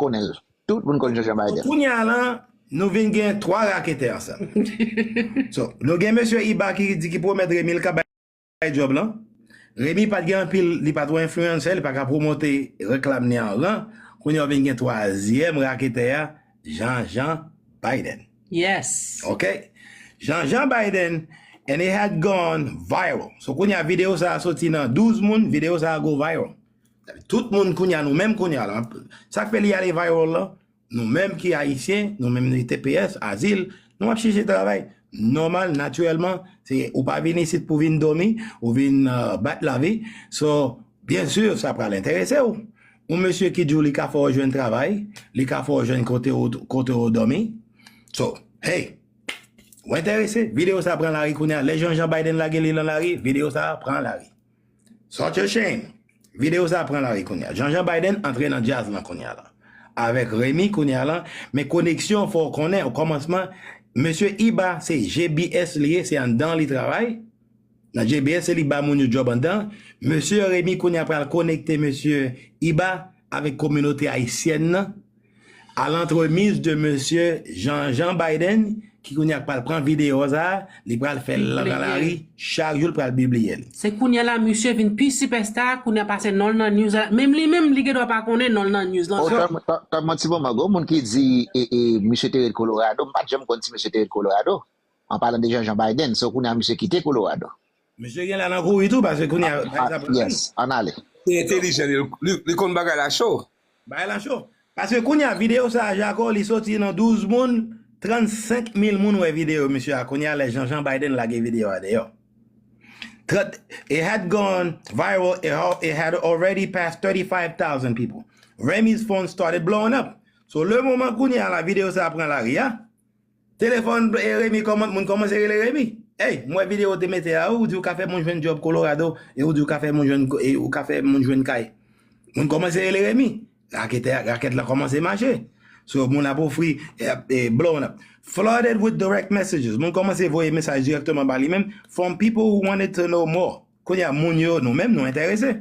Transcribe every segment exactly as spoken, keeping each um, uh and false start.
konnen l. Tout moun konn Jean Jean Biden. Kounye a la, nou vin gen twa raketè ansanm. So, nou gen mesye Iba ki di ki pwomèt Remy l ka bay djòb lan. Remy pa t gen anpil, li pa twò enfliyansè, li pa ka pwomote reklam ni anran. Kounye a w vin gen twazyèm raketè a, Jean Jean Biden. Yes. Ok? Jean Jean Biden, and it had gone viral. So kounye a videyo sa a soti nan douz moun, videyo sa a go viral. Tout moun kounye a, nou menm kounye a la. Sa k fè li ale viral la, nou menm ki ayisyen, nou menm ki T P S, azil, nou ap chèche travay. Nòmal, natirèlman, se ou pa vin isit pou vin dòmi, ou vin uh, bat lavi. So, byen si, sa pral enterese w. Yon mesye ki di w li ka fè w jwenn travay, li ka fè w jwenn kote w, kote w dòmi. So, hey, ou enterese? Videyo sa pran lari kounye a. Lè Jean Jean Biden lage li nan lari, videyo sa pran lari. Such a shame. Videyo sa pran lari kounye a. Jean Jean Biden antre nan djaz lan kounye a la. Avèk Remy kounye a la. Men koneksyon fò w konnen o kòmansman, mesye Iba se J B S li ye, se anndan li travay. Nan J B S se li ba moun yo djòb anndan. Mesye Remy kounye a pral konekte mesye Iba avèk kominote ayisyèn nan. A l'entremise de mesye Jean Jean Biden ki kounye a pral pran videyo sa, li pral fè l nan lari, chak jou l pral pibliye l. Se kounye a la misye vin pi sipèsta, kounye a pase non l nan news la. Menm li menm li gen dwa pa konnen non l nan news lan. Tanm yon ti moman, gon moun ki di e, e, misye te ret Colorado, m pa t janm konn si misye te ret Colorado. An palan de Jean Jean Biden, so kounye a misye kite Colorado. Misye gen la nan kouri tou, paske kounye a bagay sa pral vini. Yes, ann ale. Li entelijan, li, li, li konn bagay la cho. Bagay la cho. Paske kounye a videyo sa a, Jako, li soti nan douz moun, trannsenk mil moun wè videyo misye a. Kounye a lè Jean Jean Biden lage videyo a deyò. Trant, it had gone viral, it, ha- it had already passed thirty-five thousand people. Remy's phone started blowing up. So, le moman kounye a la videyo sa a pran lari a, Telefòn e Remy kòman moun kòmanse rele Remy. Ey, m wè videyo w te mete a, ou di w ka fè moun jwenn djòb Colorado, e ou di w ka fè moun jwenn e ou ka fè moun jwenn kay. Moun kòmanse rele Remy. Raketè, rakèt la kòmanse mache. So moun ap ofri e, e, blowing up. Flooded with direct messages. Moun kòmanse voye mesaj dirèkteman ba li menm from people who wanted to know more. Kounye a moun yo, nou menm, nou enterese.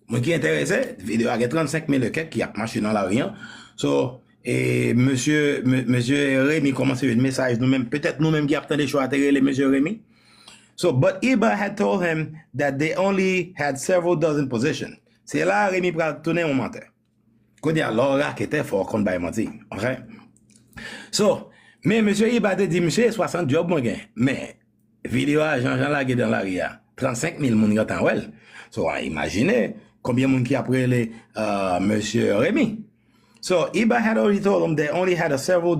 Moun ki enterese, videyo a gen trannsenk mil e kèk ki ap mache nan lari an. So, e, mesye, me- mesye Remy kòmanse jwenn mesaj nou menm. Petèt nou menm ki ap tande cho a te rele mesye Remy. So, but Iba had told him that they only had several dozen positions. Se la Remy pral tounen yon mantè. Kounye a, lè w raketè, fò w konn bay manti. Ok? So, men mesye Iba te di misye, swasant djòb mwen gen. Men, videyo a Jean Jean lage nan lari a, trannsenk mil moun gentan wè l. So, a imajine konbyen moun ki ap rele uh, mesye Remy. So, Iba had already told him they only had a several